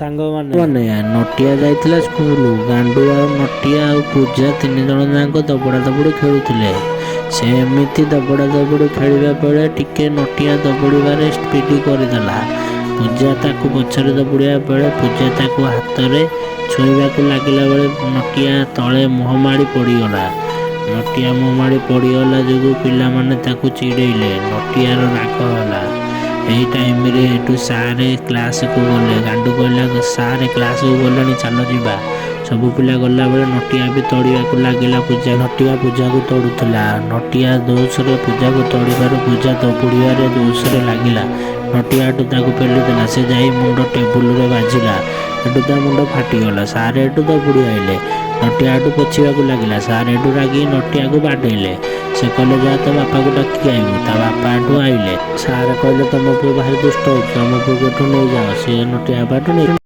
ସାଙ୍ଗମାନେ। ମାନେ ନଟିଆ ଯାଇଥିଲା ସ୍କୁଲ। ଗାଣ୍ଡୁ ଆଉ ନଟିଆ ଆଉ ପୂଜା ତିନି ଜଣ ଯାକ ଦବଡ଼ା ଦବଡ଼ି ଖେଳୁଥିଲେ। ସେ ଏମିତି ଦବଡ଼ା ଦବଡ଼ି ଖେଳିବା ବେଳେ ଟିକେ ନଟିଆ ଦବଡ଼ିବାରେ ସ୍ପିଡ଼ କରିଦେଲା। ପୂଜା ତାକୁ ପଛରେ ଦବଡ଼ିବା ବେଳେ ପୂଜା ତାକୁ ହାତରେ ଛୁଇଁବାକୁ ଲାଗିଲା ବେଳେ ନଟିଆ ତଳେ ମୁହଁ ମାଡ଼ି ପଡ଼ିଗଲା। ନଟିଆ ମୁହଁ ମାଡ଼ି ପଡ଼ିଗଲା ଯୋଗୁଁ ପିଲାମାନେ ତାକୁ ଚିଡ଼େଇଲେ। ନଟିଆର ରାଗ ହେଲା। ଏହି ଟାଇମରେ ଏଠୁ ସାରେ କ୍ଲାସକୁ ଗଲେ। ଗାଣ୍ଡୁ କହିଲା, ସାରେ କ୍ଲାସକୁ ଗଲେଣି, ଚାଲ ଯିବା। ସବୁ ପିଲା ଗଲାବେଳେ ନଟିଆ ବି ତଡ଼ିବାକୁ ଲାଗିଲା ପୂଜା। ନଟିଆ ପୂଜାକୁ ତଡ଼ୁଥିଲା। ନଟିଆ ଦୋଷରେ ପୂଜାକୁ ତଡ଼ିବାରୁ ପୂଜା ଦବୁଡ଼ିବାରେ ଦୋଷରେ ଲାଗିଲା। ନଟିଆ ଏଠୁ ତାକୁ ପେଲିଦେଲା। ସେ ଯାଇ ମୁଣ୍ଡ ଟେବୁଲରେ ବାଜିଲା। ଏଠୁ ତା ମୁଣ୍ଡ ଫାଟିଗଲା। ସାରେ ଏଠୁ ଦବୁଡ଼ି ଆଇଲେ। ନଟିଆ ଏଠୁ ପୋଛିବାକୁ ଲାଗିଲା। ସାରେ ଏଠୁ ରାଗିକି ନଟିଆକୁ ବାଡ଼େଇଲେ। ସେ କହିଲେ, ଯା ତୋ ବାପାକୁ ଡାକିକି ଆଇବୁ। ତା ବାପା ଏଠୁ ଆଇଲେ। ସାରେ କହିଲେ, ତମ ପୁଅ ଭାରି ଦୁଷ୍ଟ ହେଉଛି, ତମ ପୁଅକୁ ଏଠୁ ନେଇଯାଅ। ସିଏ ନଟିଆ ବାପା ଏଠୁ ନେଇ